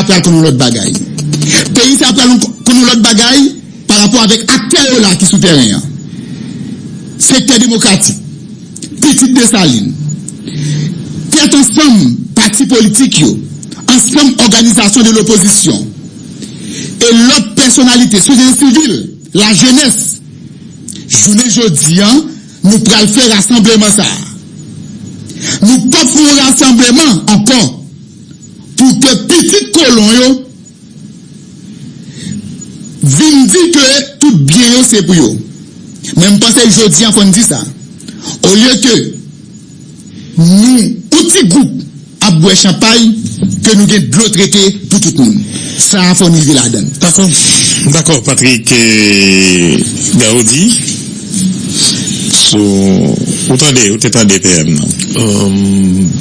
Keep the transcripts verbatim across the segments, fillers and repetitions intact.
pral konn yon lòt bagay. Peyi sa pral konn yon lòt bagay pa rapò avèk aktè yo la ki sou tèren an. Sektè demokratik, Pitit Desalin, tèt ansanm pati politik yo, ansanm òganizasyon de lopozisyon, e lòt pèsonalite, sosyete sivil, lajenès. Jounen jodi a, nou pral fè rasanbleman sa a. Nou p ap fè yon rasanbleman ankò pou ke pitit kolon yo vin di ke tout byen yo se pou yo. Men m panse jodi a fò n di sa. Olye ke nou, yon ti gwoup ap bwè chanpay, ke nou gen dlo trete pou tout moun. Sa a fò n rive ladan l. Dakò. Dakò, Patrick, eh, Gaudi. So, ou tande, ou te tande P M nan? Um,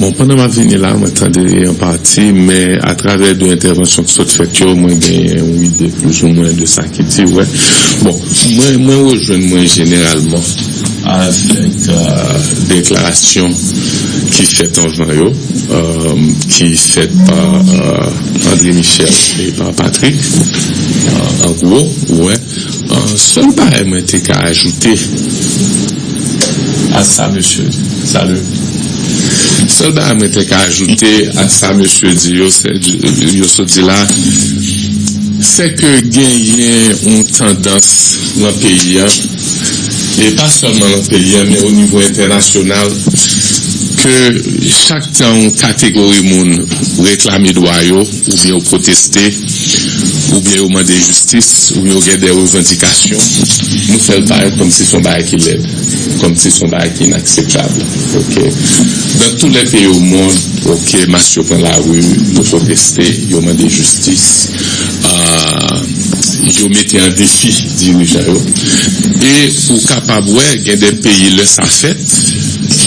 bon, pandan m ap vini la, mwen tande an pati, men atravè de entèvansyon ki sot fèt yo, mwen genyen yon ide plizoumwen de sa ki di, wè. Bon, mwen, mwen rejwenn mwen jeneralman avèk, euh, deklarasyon ki fèt anvan yo, euh, ki fèt pa, euh, André Michel e pa Patrick, euh, an gwo, wè. Euh, sèl bagay mwen te ka ajoute a sa mesye, salut. Sèl bagay mwen te ka ajoute a sa mesye di yo, se, yo sot di la, se ke genyen yon tandans nan peyi a, e pa sèlman nan peyi a, men o nivo entènasyonal, ke chak tan yon kategori moun reklame dwa yo, oubyen yo pwoteste, oubyen yo mande jistis, oubyen yo gen de revandikasyon, nou fè l parèt kòmsi se yon bagay ki lèd, kòmsi se yon bagay ki inakseptab. Ok? Dans tous les pays au monde, ok, mas yo pran lari, yo pwoteste, yo mande jistis, ah, yo mete an defi dirijan yo. E ou kapab wè, gen de peyi lè sa fèt,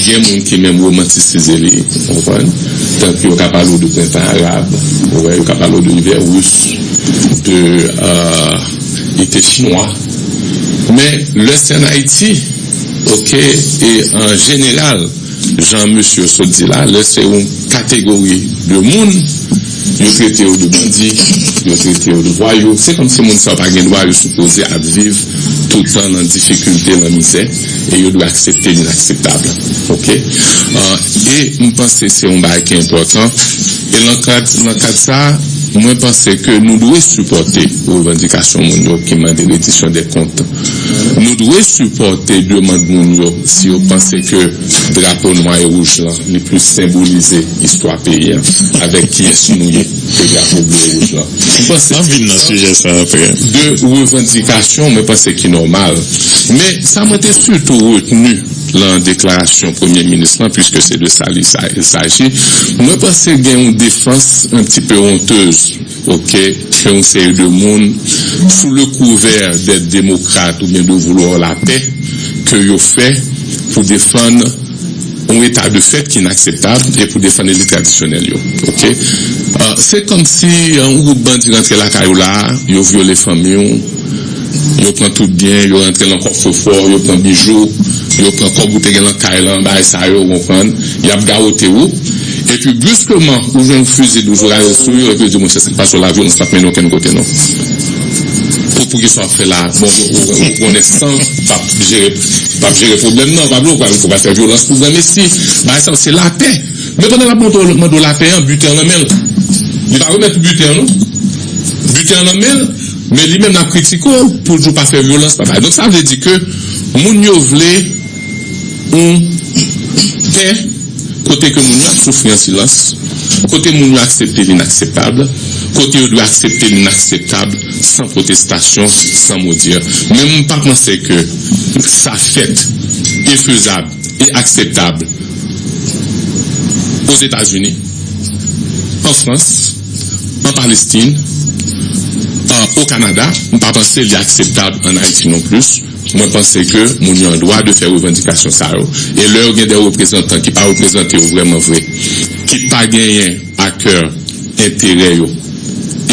gen moun ki menm romantisize li, ou konprann? Tankou yo ka pale w de prentan arab, ou wè, yo ka pale w de ivè ris, de, euh, ete chinwa. Men lè se an Ayiti, ok, e an jeneral, jan mesye yo sot di la, lè se yon kategori de moun, yo trete yo de bandi, yo trete yo de vwayou. Se kòmsi moun sa yo pa gen dwa, yo sipoze ap viv toutan nan difikilte, nan mizè, e yo dwe aksepte linakseptab. Ok? Ah, e m panse se yon bagay ki enpòtan. E nan kad, nan kad sa, mwen panse ke nou dwe sipòte revandikasyon moun yo ki mande redisyon de kont. Nou dwe sipòte demann moun yo si yo panse ke drapo nwa e wouj lan, li plis senbolize istwa peyi a, avèk kiyès nou ye, ke drapo ble e wouj lan. M panse m ap vin nan sijè sa apre. De revandikasyon, mwen panse ki nòmal. Men, sa mwen te sitou retni lan deklarasyon premye minis lan, piske se de sa li sa, il s'agit, mwen panse gen yon defans un petit peu honteuse, ok, ke yon seri de moun, sous le couvert d'être démocrate ou bien de vouloir la paix, ke yo fè pou defann yon eta de fèt ki inakseptab e pou defann elit tradisyonèl yo. Ok? Ah, se kòmsi, ah, yon gwoup bandi rantre lakay ou la, yo vyole fanmi w, yo pran tout byen, yo rantre lan kòfrefò, yo pran bijou, yo pran kòb ou te gen lan kay lan, bagay sa yo, ou konprann, y ap gawote ou. Epi, briskeman, ou jwenn yon fizi douz ou raje sou yo, epi yo di, monchè, sa k pase w la, vyolans p ap mennen okenn kote, non. Pou, poukisa w ap fè la? Bon, ou, ou, ou konnen san p ap jere, p ap jere pwoblèm nan, pa vle ou pral, ou pral fè vyolans pou granmesi. Bagay sa yo, se lapè. Men pandan l ap mande w, mande w lapè an, biten an nan men l. Li pa remèt ou biten an, non. Biten an nan men l, men li menm l ap kritike w pou l di w pa fè vyolans, pa bagay. Donk, sa vle di ke moun yo vle yon pè kote ke moun yo ap soufri an silans, kote moun yo aksepte linakseptab, kote yo dwe aksepte linakseptab san pwotestasyon, san modi. Men m pa panse ke sa fèt e fezab e akseptab Ozetazini, an Frans, an Palestin, an, o Kanada, m pa panse li akseptab an Ayiti non plis. Mwen panse ke moun yo an dwa de fè revandikasyon sa yo. E lè yo gen de reprezantan ki pa reprezante yo vrèman vre, ki pa genyen a kè enterè yo,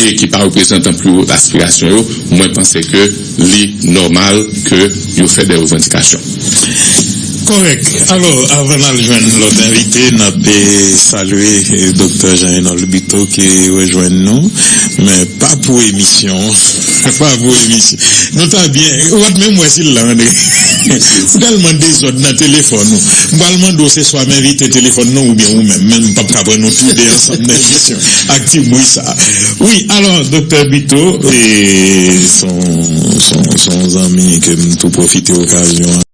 e ki pa reprezantan pli wo aspirasyon yo, mwen panse ke li nòmal ke yo fè de revandikasyon. Kòrèk. Alò, avan n al jwenn lòt envite, n ap, eh, salye, eh, Doktè Jean Renold Buteau ki rejwenn nou. Men pa pou emisyon. Pa pou emisyon. Nou ta byen. Ou pa t menm wè si l la, André. Ou tèlman dezòd nan telefòn ou. M pral mande w se swa m envite telefòn nan oubyen ou menm. Men m p ap ka pran nou tou de ansanm nan emisyon ak ti bri sa. Wi, alò, Doktè Bito, e, son, son, son zanmi ke m tou pwofite okazyon an.